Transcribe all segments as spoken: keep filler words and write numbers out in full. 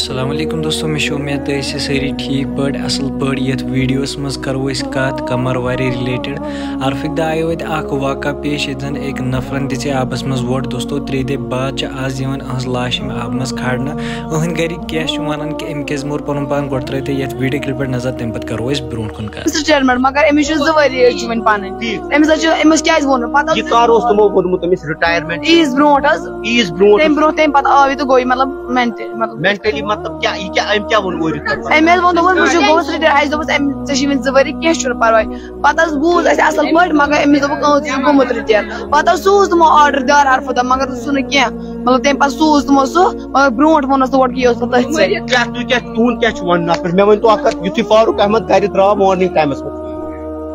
السلام علیکم دوستو، مےٚ چھِ اُمید تُہۍ ٲسِو سٲری ٹھیٖک پٲٹھۍ، اَصٕل پٲٹھۍ۔ یَتھ ویٖڈیوَس منٛز کَرو أسۍ کَتھ قمر وارِ رِلیٹِڈ۔ عارفٕکۍ دۄہ آیو اَتہِ اَکھ واقعہ پیش، ییٚتہِ زَن أکۍ نفرَن دِژے آبَس منٛز وۄٹھ۔ دوستو، ترٛےٚ دۄہہِ بعد چھِ آز یِوان أہٕنٛز لاش اَمہِ آبہٕ منٛز کھارنہٕ۔ أہٕنٛدۍ گَرِکۍ کیٛاہ چھِ وَنان کہِ أمۍ کیٛازِ موٗر پَنُن پان؟ گۄڈٕ ترٛٲیِو تُہۍ یَتھ ویٖڈیو کِلپہِ پٮ۪ٹھ نظر، تَمہِ پَتہٕ کَرو أسۍ برٛونٛٹھ کُن کَتھ۔ مِسٹر چیئرمین، مگر أمِس چھِ زٕ ؤری أسۍ چھِ وۄنۍ پَنٕنۍ۔ ٹھیٖک۔ أمِس حظ چھِ، أمِس کیٛازِ ووٚن نہٕ پَتہٕ؟ یہِ کر اوس تِمو ووٚنمُت أمِس رِٹایَرمینٹ؟ عیٖز برونٛٹھ حظ۔ عیٖز برونٛٹھ؟ تَمہِ برونٛہہ، تَمہِ پَتہٕ آو یہِ تہٕ گوٚو یہِ، مطلب، مینٹلی، مطلب، مینٹلی مطلب کیٛاہ؟ یہِ کیٛاہ، أمۍ کیٛاہ ووٚن اورٕ یِتھ پٲٹھۍ؟ أمۍ حظ ووٚن، دوٚپُن، بہٕ چھُس گوٚمُت رِٹایَر۔ اَسہِ دوٚپُس، أمۍ، ژےٚ چھِ وٕنہِ زٕ ؤری، کینٛہہ چھُنہٕ پَرواے۔ پَتہٕ حظ بوٗز اَسہِ اَصٕل پٲٹھۍ، مگر أمِس دوٚپُکھ، اۭں، ژٕ چھُکھ گوٚمُت رِٹایَر۔ پَتہٕ حظ سوٗز تِمو آرڈر دار عرفہٕ دۄہ، مگر سُہ نہٕ کینٛہہ۔ مطلب، تَمہِ پَتہٕ سوٗز تِمو سُہ، مگر برونٛٹھ ووٚنُس تہٕ گۄڈٕ کہِ یہِ اوس نہٕ تٔتھۍ سۭتۍ۔ کیٛاہ تُہۍ کیٛاہ، تُہُنٛد کیٛاہ چھُ وَنُن اَتھ پٮ۪ٹھ؟ مےٚ ؤنۍ تو اَکھ کَتھ، یُتھُے فاروق احمد گَرِ درٛاو مارنِنٛگ ٹایمَس منٛز،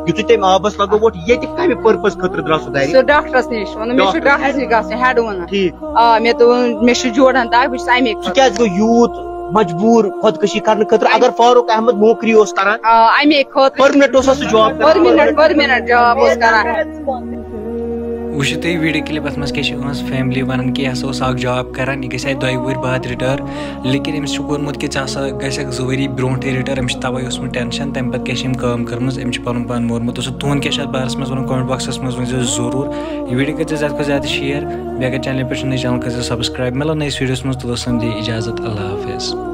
یُتھُے تٔمۍ آبَس لَگوو ووٹ، ییٚتہِ کَمہِ پٔرپَز خٲطرٕ درٛاو سُہ دَرِ؟ سُہ ڈاکٹرَس نِش ووٚنُن، مےٚ چھُ ڈاکٹرَس ڈاکٹرَس نِش گژھُن، ہٮ۪ڈ ووٚنُن۔ ٹھیٖک۔ آ، مےٚ دوٚپ، مےٚ چھُ جوڑَن دگ، بہٕ چھُس اَمے سُہ خٲطرٕ۔ کیٛازِ گوٚو یوٗت مجبوٗر خۄدکٔشی کَرنہٕ خٲطرٕ؟ اگر فاروق احمد نوکری اوس کَران، آ، اَمے خٲطرٕ۔ پٔرمِننٹ اوس سُہ جاب کَران؟ پٔرمِننٹ، پٔرمِننٹ جاب اوس کَران۔ وٕچھِو تُہۍ ویٖڈیو کِلِپ، اَتھ منٛز کیٛاہ چھِ یِہٕنٛز فیملی وَنان کہِ یہِ ہسا اوس اَکھ جاب کَران، یہِ گژھِ ہا دۄیہِ وٕہٕرۍ بعد رِٹایَر، لیکن أمِس چھُ کوٚرمُت کہِ ژٕ ہسا گژھکھ زٕ ؤری برونٛٹھٕے رِٹایَر۔ أمِس چھُ تَوَے اوسمُت ٹٮ۪نشَن، تَمہِ پَتہٕ کیٛاہ چھِ أمۍ کٲم کٔرمٕژ، أمۍ چھُ پَنُن پان مورمُت۔ دوستو، تُہُنٛد کیٛاہ چھُ اَتھ بارَس منٛز وَنُن؟ کمنٹ باکسَس منٛز ؤنۍ زیو ضروٗر۔ یہِ ویٖڈیو کٔرۍ زیو زیادٕ کھۄتہٕ زیادٕ شِیَر، بیٚیہِ اگر چینلہِ پٮ۪ٹھ چھُو نٔے، چینل کٔرۍ زیو سبسکرایب۔ مِلو نٔیِس ویٖڈیوَس منٛز، توٚتَس تام دِیِو اِجازت، اللہ حافظ۔